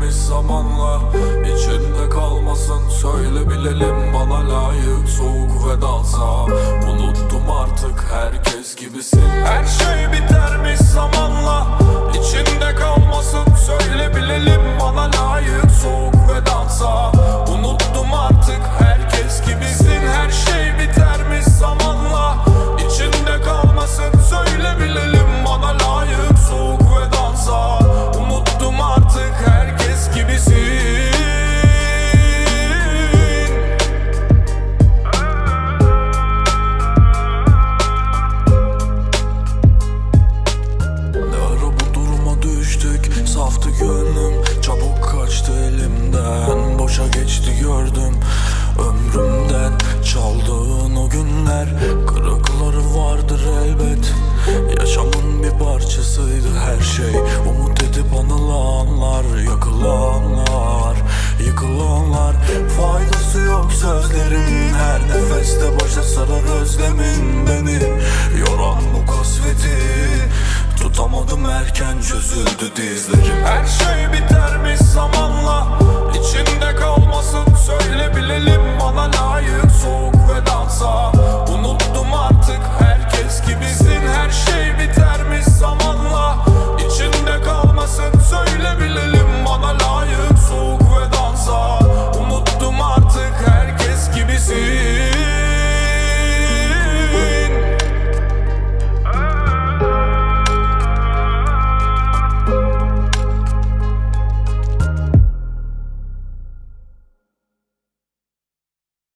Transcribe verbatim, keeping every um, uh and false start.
Biz zamanla içinde kalmasın, söyle bilelim, bana layık soğuk vedansa. Unuttum artık herkes gibisin. Her şey bitermiş zamanla, içinde kalmasın, söyle bilelim, bana layık soğuk vedansa. Unuttum artık herkes gibisin. Her şey bitermiş zamanla, içinde kalmasın, söyle bilelim, bana layık soğuk vedansa. Unuttum artık herkes gibisin. Ne ara bu duruma düştük, saftı gönlüm, çabuk kaçtı elimden, boşa geçti gördüm ömrümden. Çaldığın o günler, kırıkları vardır elbet. Yaşamın bir parçasıydı her şey, umut edip anılanlar, yakılanlar, yıkılanlar. Faydası yok sözlerin, her nefeste başa sarar özlemin beni. Yoran bu kasveti tutamadım, erken çözüldü dizlerim. Her şey